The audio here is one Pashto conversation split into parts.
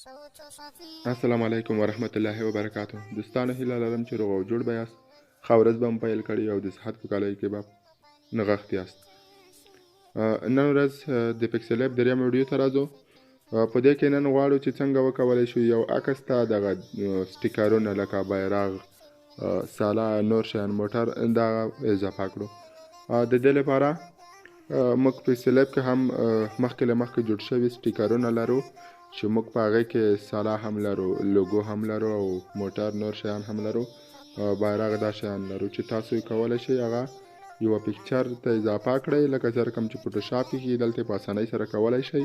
السلام علیکم ورحمت الله وبرکاته. دوستانو، هیله لرم چې روغ او جوړ به یاست، ښه ورځ به مو پیل کړې او د صحت په کالیو کې به نغښتي یاست. نن ورځ د PixelLab دریم ویډیو ته راځو. په دې کې نن غواړو چې څنګه وکولی شو یو عکس ته دغه سټیکرونه لکه بیرغ، ساله، نور شیان، موټر دا اضافه کړو. د دې لپاره موږ PixelLab کې هم مخکې له مخکې جوړ شوي سټیکرونه لرو چې موږ په هغې کې ساله هم لرو، لوګو هم لرو او موټر نور شیان هم لرو، بیرغ دا شیان لرو چې تاسو یې کولی شئ هغه یوه picture ته اضافه کړئ، لکه څه رقم چې Photoshop کې کېږي، دلته په اسانۍ سره کولی شئ.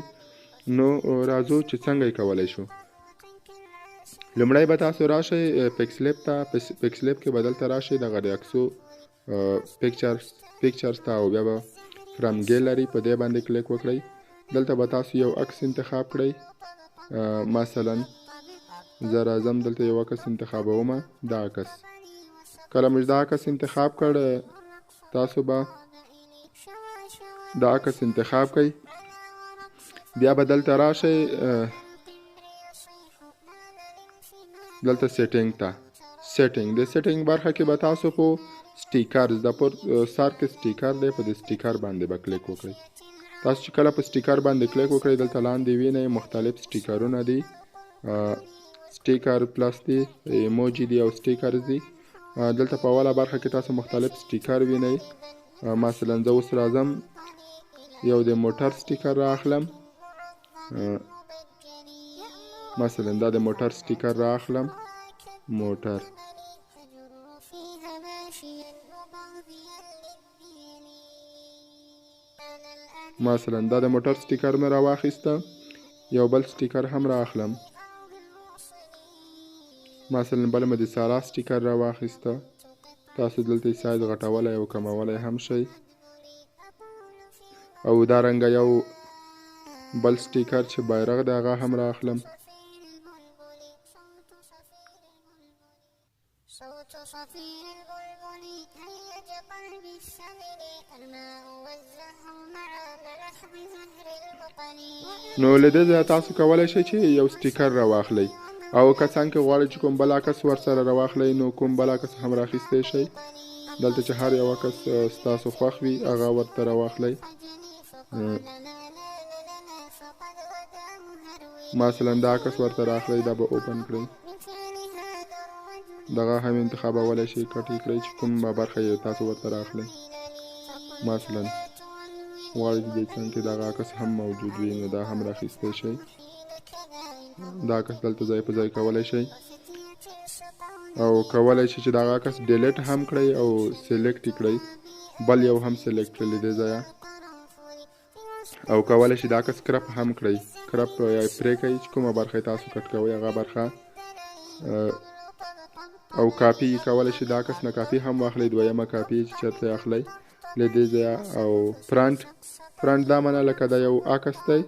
نو راځو چې څنګه یې کولی شو. لومړی به تاسو راشئ PixelLab ته. PixelLab کې به دلته راشئ دغه د عکسو pictures ته، او بیا به from gallery په دې باندې کلیک وکړئ. دلته به تاسو یو عکس انتخاب کړئ. مثلا زه راځم دلته یو عکس انتخابوم، دا عکس. کله مو چې دا عکس انتخاب کړ، تاسو به دا عکس انتخاب کړئ، بیا به دلته راشئ دلته setting ته. setting، د setting برخه کې به تاسو په stickers، د پر سر کې sticker دی، په دې sticker باندې به کلیک وکړئ. تاسو چې کله په sticker باندې کلیک وکړئ، دلته لاندې وینئ مختلف سټیکرونه دي، sticker plus دی، ایموجي دی او stickers دي. دلته په اوله برخه کې تاسو مختلف sticker وینئ. مثلا زه اوس راځم یو د موټر sticker را اخلم. مثلا دا د موټر sticker را اخلم، موټر. مثلا دا د موټر sticker مې راواخیسته. یو بل sticker هم را اخلم، مثلا بل مې د سارا sticker راواخیسته. تاسو دلته سایز غټولی او کمولی هم شئ. او دا رنګه یو بل sticker چې بیرغ دی هغه هم را اخلم. صوت صفير البلبل هيج قلبي الشمل، الماء والزهر مع ملح زهر البقل. نو له دې ځایه تاسو کولی شئ چې یو sticker راواخلئ، او که څنګه غواړئ چې کوم بل عکس ورسره راواخلئ نو کوم بل عکس هم راخیستی شئ. دلته چې هر یو عکس ستاسو خوښ وي هغه ورته راواخلئ. مثلا دا عکس ورته راخلئ، دا به open کړئ، دغه هم انتخابولی شئ، cut یې کړئ چې کومه برخه یې تاسو ورته راخلئ. مثلا غواړئ چې دې څنګ کې دغه عکس هم موجود وي نو دا هم راخیستی شئ. دا عکس دلته ځای په ځای کولی شئ، او کولی شئ چې دغه عکس delete هم کړئ او select یې کړئ، بل یو هم select کړئ له دې ځایه. او کولی شئ دا عکس crop هم کړئ، crop یا پرې کړئ چې کومه برخه یې تاسو cut کوئ هغه برخه، او کاپي کولی شئ دا عکس نه کاپي هم واخلئ، دویمه کاپي چې چېرته یې اخلئ له دې ځایه. او front، front دا معنا لکه دا یو عکس دی،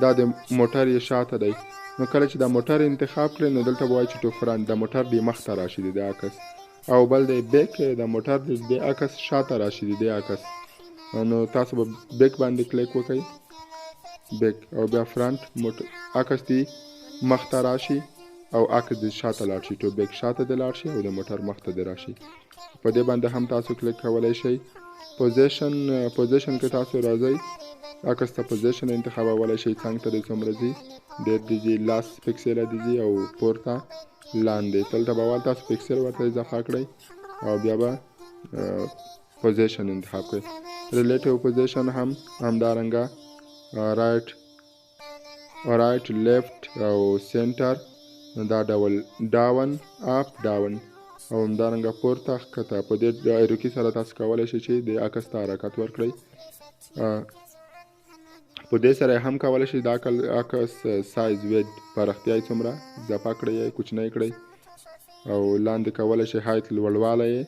دا د موټر یې شاته دی، نو کله چې دا موټر انتخاب کړئ نو دلته به وایي چې to front، د موټر دې مخته راشي د دې عکس، او بل دی back، د موټر د دې عکس شاته راشي د دې عکس. نو تاسو به back باندې کلیک وکړئ، back، او بیا front، موټر عکس دې مخته راشي او عکس دې شاته لاړ شي، to back شاته دې لاړ شي او د موټر مخته دې راشي. په دې باندې هم تاسو کلیک کولی شئ. position، position کې تاسو راځئ، عکس ته position انتخابولی شئ، څنګ ته دې څومره ځي، ډېر دې ځي، لاس پکسله دې ځي او پورته لاندې. دلته به اول تاسو پکسل ورته اضافه کړئ او بیا به position انتخاب کړئ. relative position هم همدارنګه right، left او center، دا ډول down، up، down، او همدارنګه پورته ښکته. په دې arrow key سره تاسو کولی شئ چې د عکس ته حرکت ورکړئ. په دې سره هم کولی شئ د عکس size، width، پراختیا یې څومره اضافه کړئ یا کوچنی کړئ، او لاندې کولی شئ height، لوړوالی یې،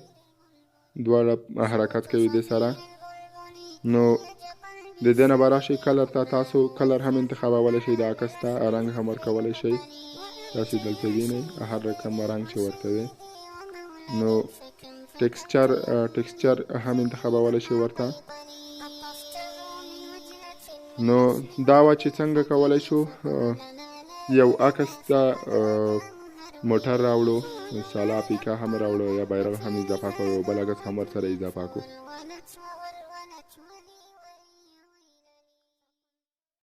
دواړه حرکت کوي دې سره. نو د دې نه به راشئ color ته، تاسو color هم انتخابولی شئ، د عکس ته رنګ هم ورکولی شئ. تاسو دلته وینئ هر رقم رنګ چې ورکوي. نو texture هم انتخابولی شئ ورته. نو دا وه چې څنګه کولی شو. یو عکس ته موټر راوړو، سالا پیکا هم راوړو، یا بیرغ هم اضافه کړو، بل عکس هم ورسره اضافه کړو.